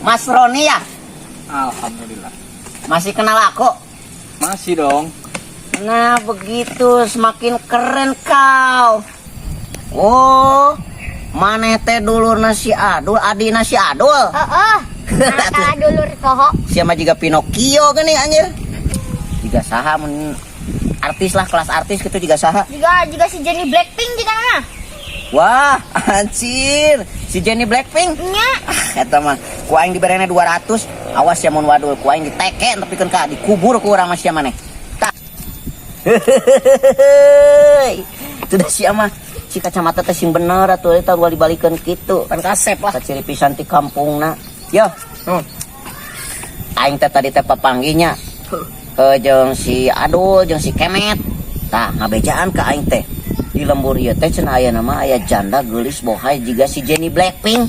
Mas Roni ya? Alhamdulillah. Masih kenal aku? Masih dong. Nah begitu, semakin keren kau. Oh, maneh teh dulur nasi Adul, adi nasi Adul. Heeh. Nah, dulur koho. Siapa juga Pinocchio gini anjir. Juga saha mun artis lah, kelas artis gitu juga saha. Juga juga si Jennie Blackpink juga nah. Wah, anjir. Si Jennie Blackpink. Nya. Ah, eta mah ku aing diberena 200. Awas ya mun wadul, ku aing diteke nepikeun ka dikubur ku urang mah sia maneh. Tah. Hehehe. Itu dah sia mah. Si kacamata teh sing bener atuh eta ulah dibalikeun kitu. Pan kasep lah. Kaciri pisan ti kampungna. Yo, Hmm. aing teh tadi teh papanggihnya. Jeung si Adul, jeung si Kemet. Tah, ngabejaan ka aing teh. Di lembur ieu teh cenah aya nama aya janda geulis bohai jiga si Jennie Blackpink.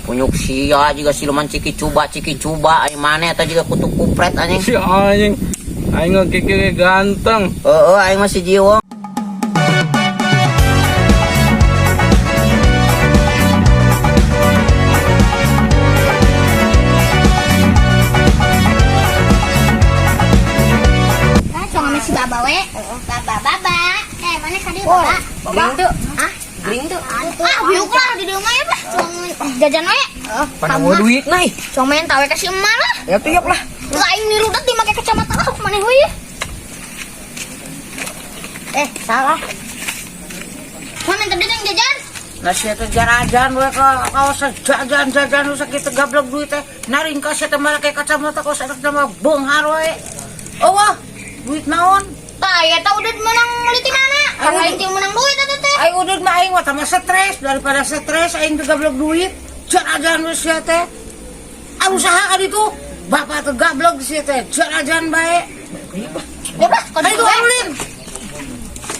Punyuk sia jiga siluman ciki cuba aing maneh eta jiga kutu kupret anjing. Si anjing. Aing ngekeke ganteng. Heeh, aing mah si Jiwong. Nah, cuma si Baba we. Baba baba. Eh, mana kali Baba? Bring tuh. Hah? Bring tuh. Ah, biuk lah di rumah ya lah. Cuma jajan we. Pan mau duit nah. Cuma main tawe kasih emak lah. Ya tiap lah. Enggak aing nirudat dimake kacamata lah maneh we. Eh, salah. Mana tadi yang jajan? Nah sia teh jarajan we ka kawasan jajan-jajan nu sakitu gablek duit teh. Naring ka sia teh make kacamata kaos enak mah beunghar we. Oh wah, duit naon? Tah, ya tah udah menang meuli ti mana? Karena aing teu menang duit eta teh. Aing udud mah aing mah tambah stres daripada stres aing teh gablek duit. Jarajan we sia teh. Ah usaha kan itu. Bapak teh gablek sia teh jarajan bae. Ya lah, kalau Ayo ulin.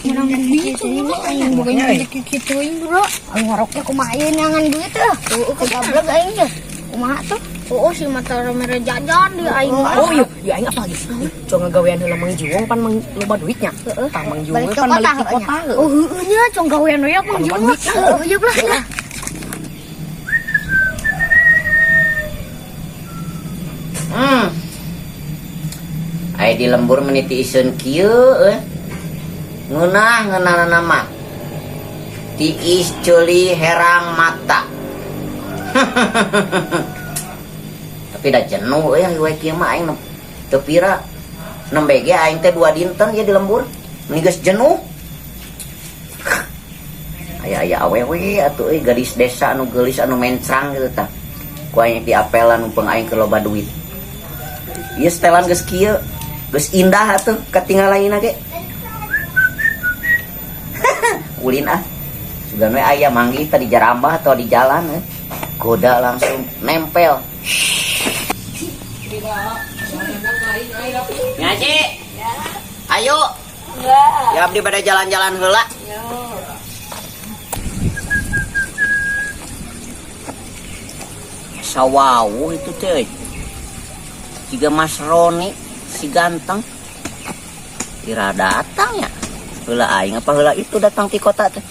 Menang duit tuh, aing bukannya gitu-gituin bro. Aing ngoroknya kumaha ieu neangan duit tuh. Tuh kegablek aing teh. Kumaha tuh? Oh, si mata merah jajan di aing. Oh iya, ya aing apa lagi? Cong ngagawean heula Mang Jiwong pan mang loba duitnya. Heeh. Tah Mang Jiwong Balik ke pan kota balik ke kota. heeh. Oh, heueuh nya cong gawean we Mang Jiwong. Heeh, ieu lah. Hmm. Aya di lembur meniti iseun kieu euy. Ngeunah ngeunana mah. Tiis ceuli herang mata. Tapi dah jenuh euy we kieu mah aing teu pira. Nembe ge aing teh 2 dinten ieu di lembur. Meni geus jenuh. Aya-aya awewe atuh euy gadis desa anu geulis anu mencrang gitu tah. Ku aing diapelan numpang aing keur loba duit. Ieu setelan geus kieu, geus indah atuh katinggalina ge. Ulin ah. Sugan we aya manggih tadi jarambah atau di jalan eh. Goda langsung nempel. Ngaji. Ayo. Ya abdi pada jalan-jalan heula. Sawau itu teh. Jika Mas Roni si ganteng ira datang ya. Heula aing apa heula itu datang ti kota teh.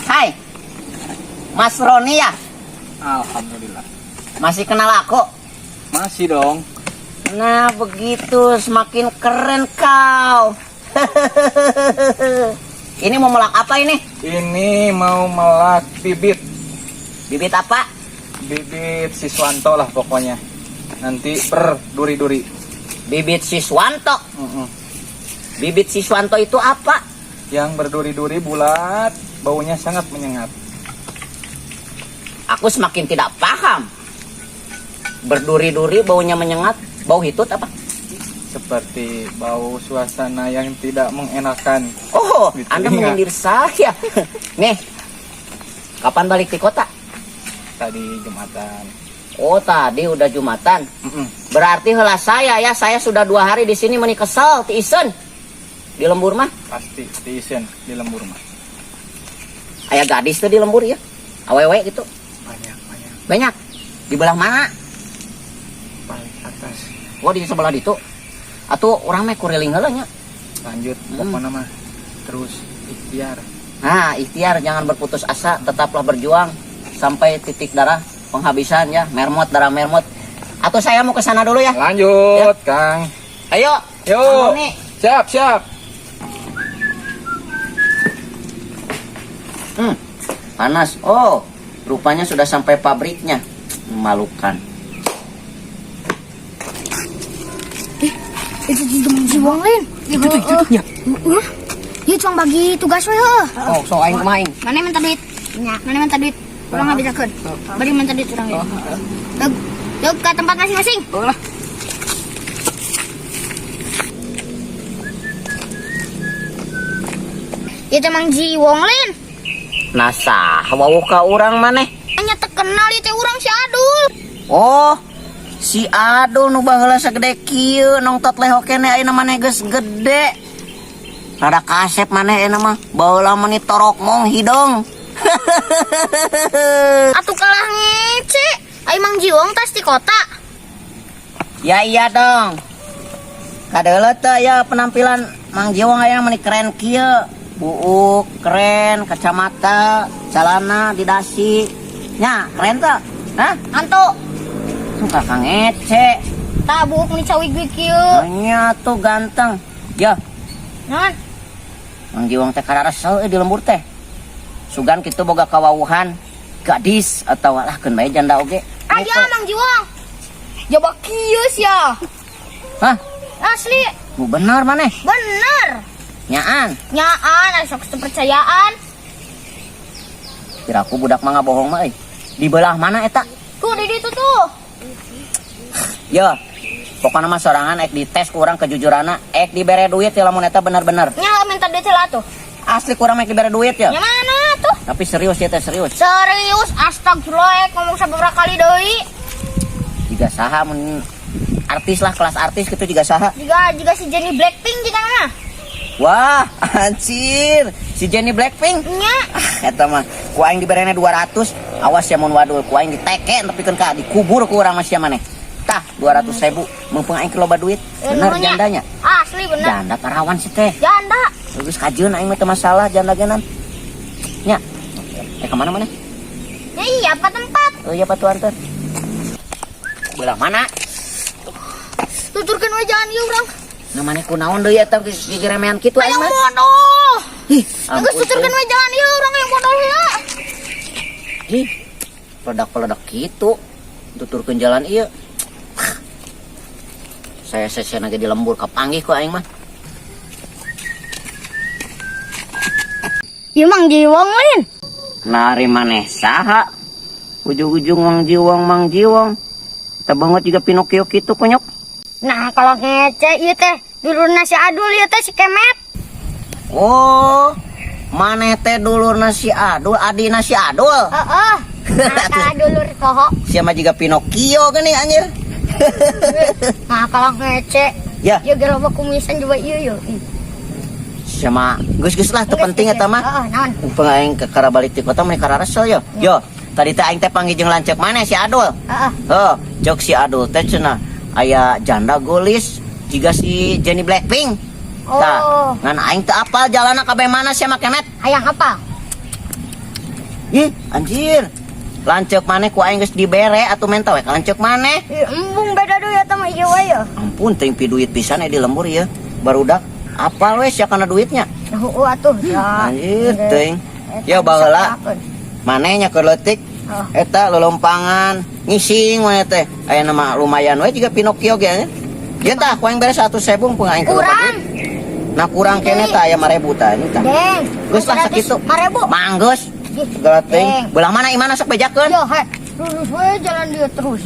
Hai. Mas Roni ya? Alhamdulillah. Masih kenal aku? Masih dong. Nah, begitu semakin keren kau. Ini mau melak apa ini? Ini mau melak bibit. Bibit apa? Bibit Siswanto lah pokoknya. Nanti berduri-duri. Bibit Siswanto. Bibit Siswanto itu apa? Yang berduri-duri bulat, baunya sangat menyengat. Aku semakin tidak paham. Berduri-duri baunya menyengat, bau hitut apa? Seperti bau suasana yang tidak mengenakan. Oh, Gitu, Anda iya. menyindir saya. Nih, kapan balik di kota? Tadi Jumatan. Oh, tadi udah Jumatan. Berarti heula saya ya, saya sudah 2 hari di sini meni kesel, tiisen. Di lembur mah? Pasti tiisen di lembur mah. Aya gadis tuh di lembur ya? Awewe gitu. Banyak, banyak. Banyak. Di belah mana? Paling atas. Oh, di sebelah itu. Atau orang mah kuriling heula nya. Lanjut, pokoknya mah terus. Ikhtiar. Nah, ikhtiar, jangan berputus asa, tetaplah berjuang sampai titik darah penghabisan ya, mermot darah mermot. Atau saya mau ke sana dulu ya. Lanjut, Kang. Ayo. Yuk. Kang Doni. Siap, siap. Panas. Oh, rupanya sudah sampai pabriknya. Memalukan. Itu tuh Mang Jiwong lain. Itu tuh nya. Heeh. Ieu cuma bagi tugas we heuh. Oh, so aing kumaha aing? Mana minta duit? Nya, mana minta duit? Urang ngabejakeun. Bari minta duit urang ya. Deg, deg ke tempat masing-masing. Oh lah. Ieu teh Mang Jiwong lain. Nah, sah wawuh ka urang maneh. Hanya terkenal ieu teh urang si Adul. Oh, si Adul nu baheula sagede kieu nongtot leho keneh, ayeuna maneh geus gede. Rada kasep maneh ayeuna mah. Baheula mah ni torok mong hidung. Atuh kalah ngece. Ai Mang Jiwong tas di kota. Ya iya dong. Kadeuleu teh ya penampilan Mang Jiwong ayeuna mah keren kieu. Buuk keren, kacamata, celana di dasi. Nya, keren teh. Hah? Antu. Suka kang ece. Tah buuk ni cawig kieu. Nya tuh ganteng. Ya, Naon? Mang Jiwong teh kararesel di lembur teh. Sugan kitu boga kawawuhan gadis atau lah keun bae janda oge. Aya Mang Jiwong. Coba kieu sia. Hah? Asli, Bu bener maneh? Bener. Nyaan. Nyaan, asa kepercayaan. Kira aku budak mah ngabohong mah euy. Di belah mana eta? Tuh di ditu tuh. Ya. Pokoknya mah sorangan ek dites ku urang kejujuranna, ek dibere duit ya lamun eta bener-bener. Nya minta duit lah tuh. Asli kurang ek dibere duit ya. Nya mana tuh? Tapi serius ya teh, serius. Serius, astagfirullah, ek ngomong sababaraha kali deui. Jiga saha mun artis lah, kelas artis gitu juga saha? Jiga jiga si Jennie Blackpink jiga mana? Wah, anjir. Si Jennie Blackpink. Nya. Ah, eta mah ku aing diberena 200, awas ya mun wadul ku aing diteke nepikeun ka dikubur ku urang mah sia maneh. Tah, 200 ribu mumpung aing loba duit. Eh, Bener nuhun nya. jandanya. Asli bener. Janda parawan sih teh. Janda. Geus kajeun aing mah teu masalah janda genan. Nya. Eh, kemana mana? Ya iya, apa tempat? Oh iya, Pak Tuan teh. Belah mana? Tuturkeun we jalan ieu urang. Nah, maneh kunaon deui eta geus gigiremean kitu aing Ayo mah? modal. Ih, Geus tuturkeun we jalan ieu urang yang modal heula. Ih, peledak-peledak gitu. Tuturkeun jalan ieu. Saya sesen lagi di lembur kapanggih ku aing mah. Ieu Mang Jiwong lain. Nari maneh saha? Ujung-ujung Mang Jiwong, Mang Jiwong. Kita banget juga Pinocchio gitu konyok. Nah, kalau ngece ieu teh dulurna si Adul ieu teh si Kemet. Oh, maneh teh dulurna si Adul, adina si Adul. Heeh. Nah, kalau dulur poho. Siapa juga Pinocchio gini anjir. Nah, kalau ngece Ya, ieu ge loba kumisan juga ieu yo. Ih. Sama geus-geus lah teu penting eta mah. Heeh, naon? Upeng aing ke balik ti kota meni kararesel yo. Yo, tadi teh aing teh panggil jeung lanceuk maneh si Adul. Heeh. Heuh, cek si Adul teh cenah aya janda geulis jiga si Jennie Blackpink. Oh. Tah, ngan aing teu apal jalanna ka mana sia mah kemet. Hayang apa? Ih, anjir. Lanceuk maneh ku aing geus dibere atuh menta we ka lanceuk maneh. Ih, embung beda deui eta mah ieu we yo. Ampun, teuing pi duit pisan di lembur ieu. Barudak apal we sia kana duitnya. Heueuh atuh. Ya. Anjir, teuing. Ya baheula maneh nya keur leutik. Oh. Eta lolompangan, ngising maneh teh. Aya nama lumayan we jiga Pinocchio ge. Ieu tah ku aing bere 100.000 pun aing keur loba Kurang. duit. Nah, kurang keneh tah aya 5.000 tah ini tah. Deng. Geus lah sakitu. 5.000. Manggeus. Segala teuing. Deng. Belah mana imana sok bejakeun? Yo, he. Lurus we jalan dia terus.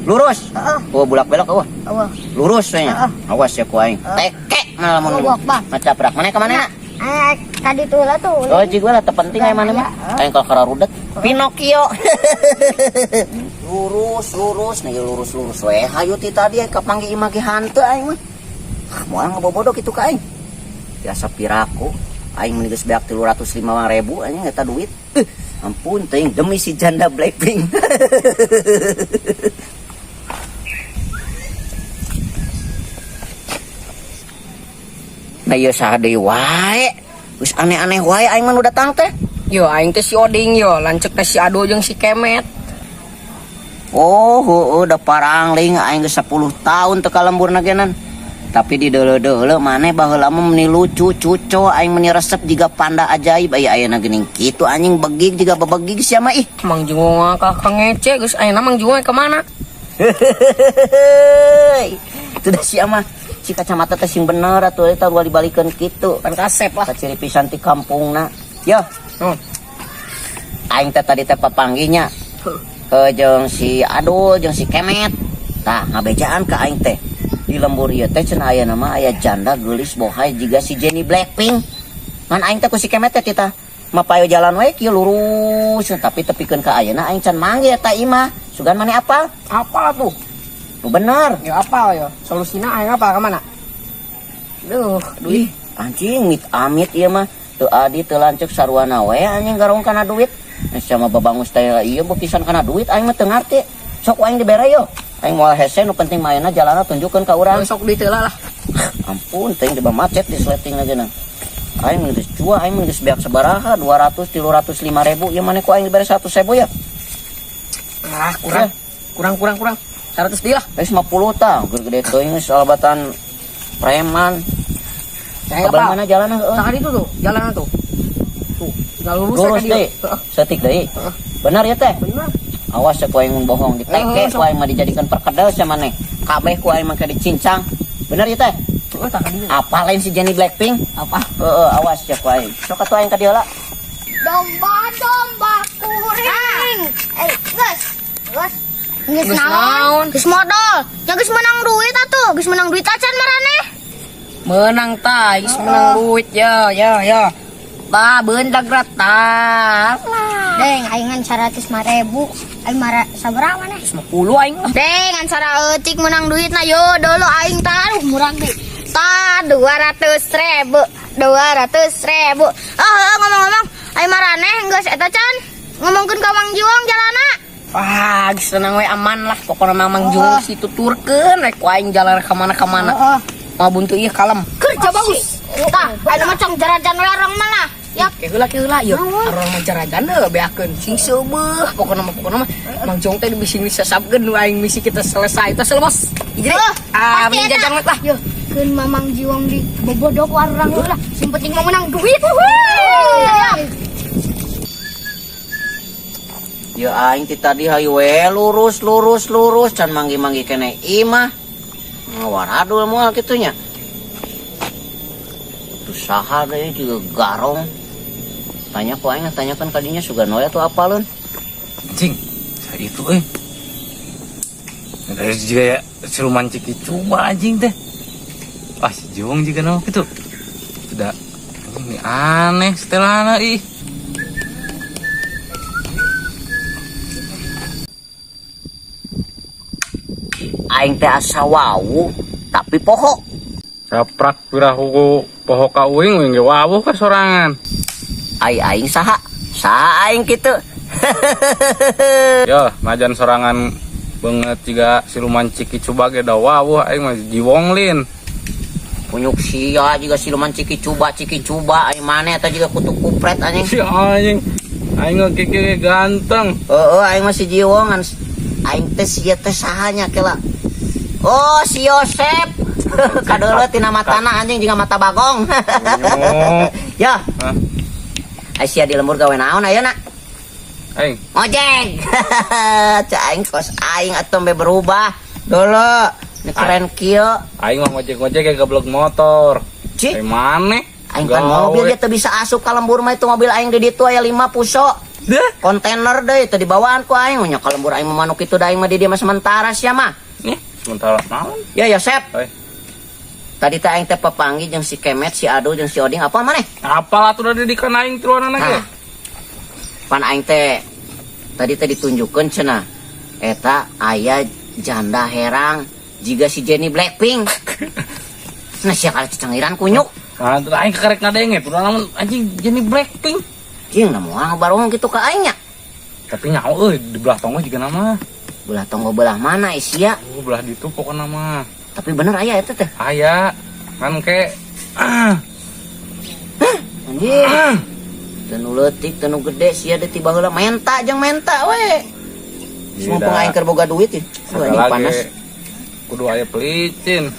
Lurus. Heeh. Oh, bulak belok eueuh. Eueuh. Lurus we nya. Heeh. Awas ya ku aing. Teke malah mun. Allahu Akbar. Macaprak. Mana ka mana? Eh, tadi tuh lah tuh. Oh, jig lah teu penting aya mana mah. Aing kalau kararudet Pinocchio. Lurus, lurus, nih lurus, lurus we. Hayu ti tadi aing kapanggih imah ge hanteu aing mah. Ah, moal ngabobodo kitu ka aing. Biasa piraku. Aing meni geus beak 305.000 anjing eta duit. Ampun teuing demi si janda Blackpink. Nah ieu saha deui wae. Geus aneh-aneh wae aing mah nu datang teh. Yo aing teh si Oding yo, lanceuk teh si Ado jeung si Kemet. Oh, heueuh da parangling aing geus 10 tahun teu ka lemburna genan. Tapi di deuleu-deuleu maneh baheula mah meni lucu cuco aing meni resep jiga panda ajaib aya ayeuna geuning kitu anjing begig jiga bebegig sia mah ih. Mang Jiwong ka ngece geus ayeuna Mang Jiwong ka mana? Heuy. Itu dah sia mah si kacamata teh sing bener atuh eta ulah dibalikeun kitu. Pan kasep lah. Kaciri pisan ti kampungna. Yo, Hmm. aing teh tadi teh papanggihnya. Jeung si Adul jeung si Kemet. Tah ngabejaan ka aing teh. Di lembur ieu teh cenah aya nama aya janda geulis bohay jiga si Jenny Blackpink. Ngan aing teh ku si Kemet teh titah mapayo jalan we kieu lurus tapi tepikeun ka ayeuna aing can manggih eta imah. Sugan maneh apal? Apa tuh? Nu bener. Ya apa yo? Solusina aing apa ka mana? Duh, duit. Ih, anjing mit amit ieu mah. Teu adi teu lanceuk sarwana we anjing garong kana duit. Sama babangus teh ieu bepisan kana duit aing mah teu ngarti. Sok aing dibere yo. Aing moal hese nu penting mah ayeuna jalanna tunjukkeun ka urang. Sok duit heula lah. Ampun, teuing di macet di sleting aja nang. Aing geus cua, aing geus beak sabaraha 200 305 ribu. Ieu maneh ku aing dibere 100 ribu ya. Ah, kurang. Kurang kurang kurang. 100 deui lah. Geus 50 tah, gede teuing geus alabatan preman. Saya Kabar apa? mana jalanna heueuh? Tah itu tuh, jalanan tuh. Tuh, tinggal lurus Lurus aja ka dieu. deui. Heeh. Setik deui. Heeh. Benar ya teh? Bener. Awas ya ku aing mun bohong diteke Heeh, ku aing mah dijadikan perkedel sama maneh. Kabeh ku aing mah ke dicincang. Bener ya teh? Heeh, tah ka dieu. Apa lain si Jenny Blackpink? Apa? Heeh, awas ya ku aing. Sok atuh aing ka dieu lah. Domba-domba kuring. Eh, geus. Geus. Geus Geus naon? naon? Geus modal. Ya geus menang duit atuh. Geus menang duit acan maraneh. Menang tah, geus menang duit ya, ya, ya. Tah, beundag rata. Deng, aing ngan 105.000. Aing mara sabaraha maneh? 50 aing lah. Deng, ngan saraeutik menang duit na yo dulu aing taruh murah deui. Tah 200.000, 200.000. Ah, heuh, ngomong-ngomong, aing maraneh geus eta can ngomongkeun ka Mang Jiwong jalana. Wah, geus tenang we aman lah. Pokokna mah Mang Jiwong si tuturkeun rek ku aing jalan ka mana-ka mana. Heeh. Mau buntu ieu kalem. Kerja bagus. Tah, ayeuna mah cong jarajan we orang mana? Yap. Ke heula ieu. Naon? Arurang mah jarajan heuh beakeun sing seubeuh. Pokona mah Mang Jiwong teh bisi disasapkeun nu aing misi kita selesai. Tos bos. Jadi Heuh, ah pasti mending eta. jajan we lah. Yo, keun Mamang Jiwong di bobodok ku arurang heula. Sing penting mah menang duit. Ya aing ti tadi hayu we lurus lurus lurus can manggi-manggi kene imah. Ngawaradul moal kitu nya. Tuh saha deui juga garong. Tanya ku aing tanyakan kadinya sugan we atuh apaleun. Anjing, saya itu eh. Dari juga ya siluman ciki coba anjing teh. Ah si Jiwong juga nama gitu. Sudah ini aneh setelahnya ih. Aing teh asa wawuh tapi poho. Saprak pirahu ku poho ka uing uing ge wawuh ka sorangan. Ai aing saha? Saha aing kitu? Yo, najan sorangan banget juga siluman ciki coba ge da wawuh aing mah Jiwong lin. Punyuk sia juga siluman ciki cuba aing maneh eta juga kutu kupret anjing. Si anjing. Aing ngekeke ganteng. Heeh, aing mah si Jiwong ngan aing teh sia teh sahanya kela. Oh, si Yosep. Kadeuleu tina matana anjing jeung mata bagong. Punyuk. Ya, Hah? ai sia di lembur gawe naon ayeuna? Aing, Ngojek. Cak aing kos aing atuh be berubah. Dulu, ini keren kieu. Aing mah ngojek-ngojek kayak geblek motor. Cik. Aing maneh? Aing kan mobil dia teu bisa asup ka lembur mah itu mobil aing di ditu aya 5 puso. Dah. Kontainer deh itu dibawaan ku aing nya ka lembur aing mah manuk itu da aing mah di dieu mah sementara sia mah. Nih, sementara naon? Ya Yosep, Eh, tadi teh aing teh papanggih jeung si Kemet, si Ado jeung si Oding apa maneh? Apal atuh da di kana aing tiluanana ge. Tah. Pan aing teh tadi teh ditunjukkeun cenah eta aya janda herang jiga si Jenny Blackpink. Nah sia kali cecengiran kunyuk. Nah, tuh aing kekerek ngadenge tuh namun anjing Jenny Blackpink. Jeung na moal barong kitu ka aing nya. Tapi nyaho euy di belah tonggoh juga nama. Belah tonggo belah mana sia? Oh, belah ditu pokokna mah. Tapi bener aya eta teh. Aya kan ke ah, Anjir. Teu nu leutik, teu nu gede sia deui ti baheula menta jeung menta we. Mumpung aing keur boga duit ya. Aduh, anjing Segala panas. ge kudu aya pelicin.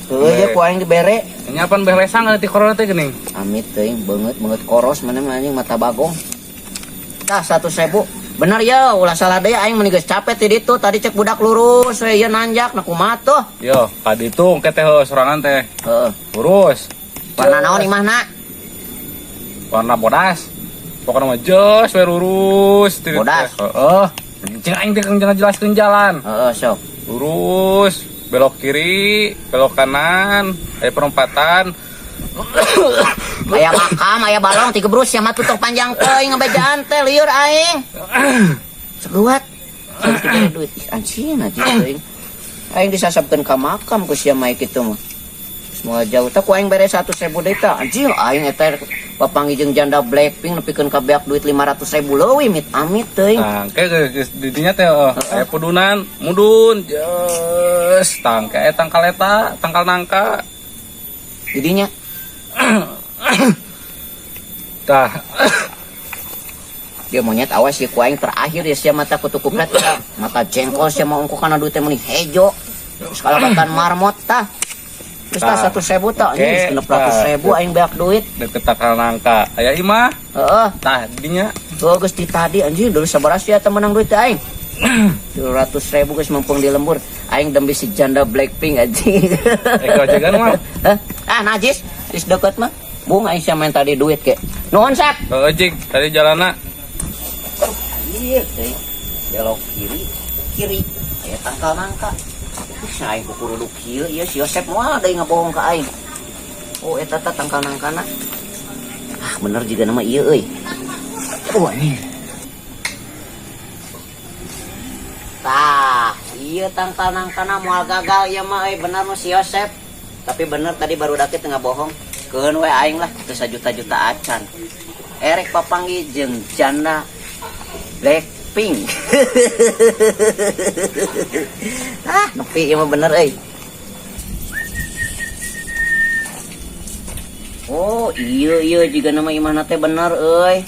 Heuh ya ku aing dibere. Nyapan beh lesang ti corona teh geuning. Amit teuing beungeut beungeut koros mana mah anjing mata bagong. Tah 1.000. Bener ya, ulah salah deui aing meni geus capek ti ditu. Tadi cek budak lurus we ieu nanjak nah kumaha tuh. Yo, ka ditu engke teh heuh sorangan teh. Heeh. Lurus. Warna naon imahna? Warna bodas. Pokoknya mah jos we lurus ti ditu Bodas? teh. Heeh. Cing aing teh jangan jelaskeun jalan. Heeh, sok. Lurus, belok kiri, belok kanan, aya perempatan. Aya makam, aya balong tiga brus ya mah tutup panjang teuing ngebejaan teh lieur aing. Seguat. Geus dibere duit. Ih, anjing anjing teuing. Aing disasabkeun ka makam ku sia mah kitu mah. Semua jauh tah ku aing bere 100.000 deui tah. Anjing aing eta papanggih jeung janda Blackpink nepikeun ka beak duit 500.000 leuwih mit amit teuing. Tangke geus di dinya teh heuh, aya pudunan, mudun, jos, tangke aya tangkal eta, tangkal nangka. Didinya Tah, dia monyet awas ya ku aing terakhir ya sia mata kutu kupret mata jengkol sia mau ungkuk kana duit teh meuni hejo. Sakalabatan marmot tah. Terus tah Tah. 1.000 tah, Oke, anjing 600.000 aing beak duit. Deket tangkal nangka. Aya imah, Heeh. tah dinya. Oh, geus di tadi anjing dulu sabaraha sia teh menang duit teh aing. 200.000 geus mumpung di lembur. Aing demi si janda Blackpink anjing. Eh gojegan mah. Hah? Ah, najis. Geus deket mah. Bung aing sia main tadi duit ke. Nuhun, Sep. Heeh, jig, tadi jalanna. Iya, teh. Belok kiri, kiri. Aya tangkal nangka. Ih, aing kukuruduk kieu ieu si Yosep moal deui ngabohong ka aing. Oh, eta tah tangkal nangkana. Ah, bener juga nama ieu euy. Oh, anjing. Tah, ieu tangkal nangkana moal gagal ieu mah euy, bener mah si Yosep. Tapi bener tadi baru dake teu ngabohong. Keun we aing lah teu sajuta-juta acan. Erek papanggih jeung janda Blackpink. Ah, nepi ieu mah bener euy. Oh, iya iya jiga nama imahna teh bener euy.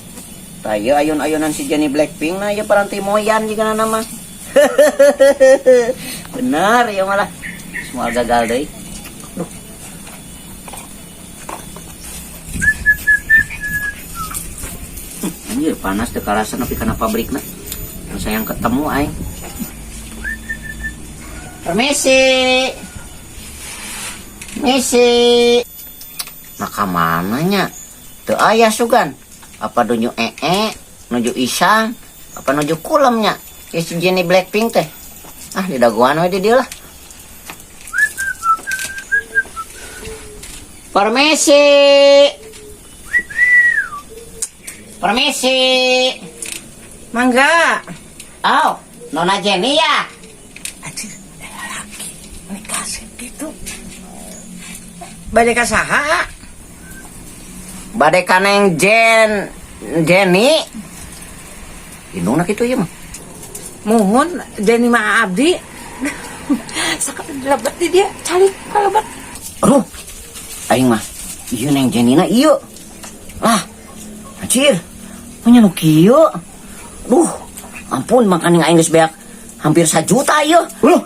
Tah ieu ayun-ayunan si Jenny Blackpink na ieu paranti moyan jiga nama. Bener ieu malah. Semua gagal deui. Duh. Anjir panas teu karasa nepi kana pabrikna. Nu sayang ketemu aing. Permisi. Misi. Nah ka mana nya? Teu aya sugan. Apa nuju ee, nuju isang, apa nuju kulemnya? Ya si Jenny Blackpink teh. Ah, di dagoan we di dieu lah. Permisi. Permisi. Mangga. Oh, Nona Jenny ya? Anjir, laki nikah gitu. Bade ka saha? Bade ka Neng Jen Jenny. Indungna kitu ieu mah. Muhun Jenny mah abdi. Sakit lebet di dia, calik kalebet. Aduh. Aing mah ieu Neng Jenny na ieu. Lah. Anjir. Punya nu kieu. Duh, ampun makaning aing geus beak hampir 1 juta ieu. Loh.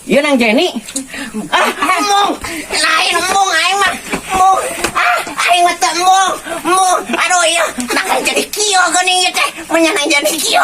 Ieu Neng Jenny. Ah, embung. Lain embung aing mah. Embung. Ah, aing mah teu embung. Embung. Aduh ieu, nah jadi kieu geuning ieu teh. Menya Neng Jenny kieu.